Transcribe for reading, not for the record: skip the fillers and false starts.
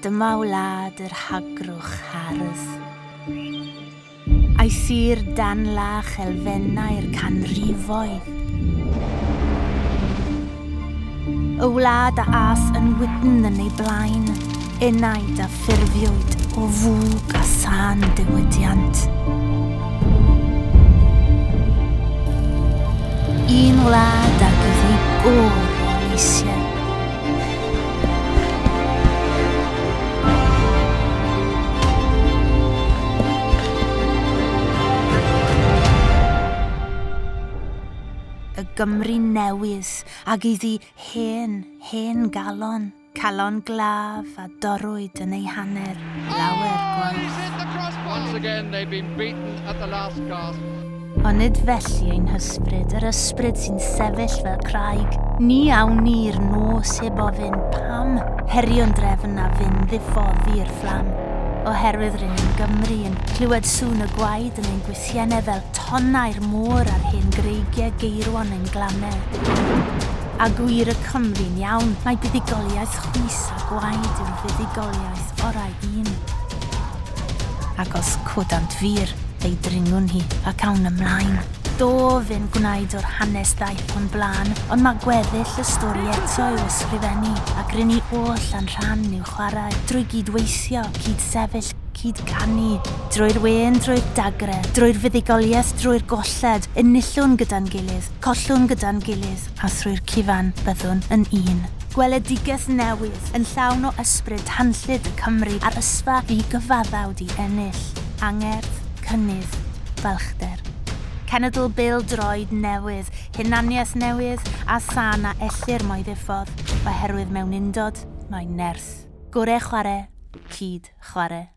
Dyma wlad yr hagrwch hardd. A'i thir dan lach elfennau'r canrifoedd. Y wlad a ath yn wydn yn ei blaen, enaid a ffurfiwyd o fwg a thân diwydiant. Un wlad ag iddi gôr o leisiau. Y Gymru newydd ag iddi hen, hen galon, calon glaf a dorrwyd yn ei hanner lawer gwaith. Once again they've been beaten at the last gasp. Ond nid felly ein hysbryd, yr ysbryd sy'n sefyll fel craig. Ni awn ni i'r nos heb ofyn pam, herio'n drefn a fyn ddiffoddi'r fflam. Oherwydd rŷn ni'n Gymry yn clywed sŵn y gwaed yn ein gwythiennau fel tonnau'r môr ar hen greigiau geirwon ein glannau. A gwir y Cymry'n iawn, mae buddugoliaeth chwys a gwaed yw'r fuddugoliaeth orau un. Ac os codant fur, fe'i dringwn hi, ac awn ymlaen. Do, fe'n gwnaed o'r hanes ddaeth o'n blaen, ond mae gweddill y stori eto i'w ysgrifennu, ac rŷn ni oll â'n rhan i'w chwarae, drwy gyd-weithio, cyd-sefyll, cyd-ganu, drwy'r wên, drwy'r dagre, drwy'r fuddugoliaeth, drwy'r golled, enillwn gyda'n gilydd, collwn gyda'n gilydd, a thrwy'r cyfan byddwn yn un. Gweledigaeth newydd, yn llawn o ysbryd tanllyd y Cymry a'r ysfa ddi-gyfaddawd i ennill, angerdd, cynnydd, balchder. Cenedl bêl-droed newydd, hunaniaeth newydd, a thân na ellir mo'i ddiffodd, oherwydd mewn undod mae nerth. Gore chwarae, cyd chwarae.